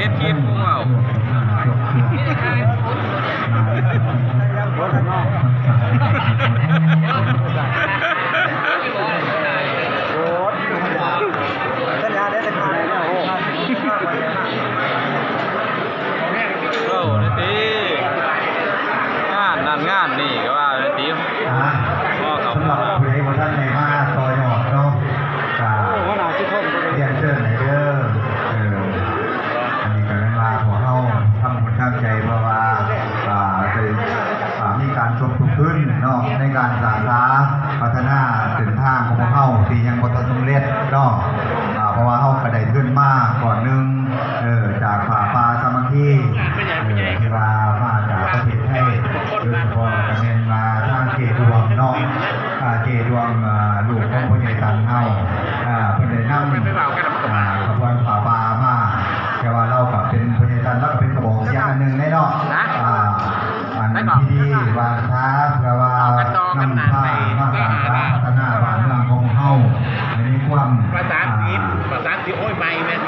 ເຮັດຄລິບພວກເຮົາ ໂອ້ ເວົ້າແດ່ຕິ ງານນັ້ນງານນີ້ກໍວ່າແດ່ຕິ ຮະ ພໍເຂົ້າ ສຳລັບຜູ້ໃດບໍ່ທັນໄດ້ມາຕໍ່ຍອດເນາະ ກໍ ໂອ້ ຫົວໜ້າຊິຄົນ ຮຽນເຊີນໃຫ້ເດີ ເອີ ອັນນີ້ກໍແມ່ນວ່າພວກເຮົາທຳບຸນທາງໃຈ ເພາະວ່າ ອ່າ ໄດ້ ອ່າ ມີການສົມທົບທຶນເນາະ ໃນການສ້າງສາພັດທະນາເສັ້ນທາງຂອງພວກເຮົາທີ່ຍັງບໍ່ທັນສຳເລັດເນາະ ອ່າ ເພາະວ່າເຮົາກໍໄດ້ທຶນມາກ້ອນໜຶ່ງ ເອີ ຈາກຜ້າປ່າສາມັກຄີ ເອີ ທີ່ວ່າມາຈາກປະເທດໄທ ໂດຍສະເພາະກໍແມ່ນວ່າທາງເຈດວງເນາະ ອ່າ ເຈດວງ ອ່າ ລູກຂອງພໍ່ໃຫຍ່ຕັນເຮົາ ອ່າ ເພິ່ນໄດ້ນຳ ອ່າ ຂະບວນຜ້າປ່າມາ ແຕ່ວ່າລາວກໍເປັນ ພໍ່ໃຫຍ່ຕັນລາວກໍເປັນກະບອກສຽງອັນໜຶ່ງເດ້ເນາະ ອ່າ ອັນພິທີຫວ່ານສາ ເພື່ອວ່ານຳພາມາສ້າງສາພັດທະນາບ້ານເມືອງຂອງເຮົາໃຫ້ມີຄວາມ ພາສາອັງກິດ ອ່າ ພາສາອັງກິດ ໂອ້ຍ ໃໝ່ແມ່ນ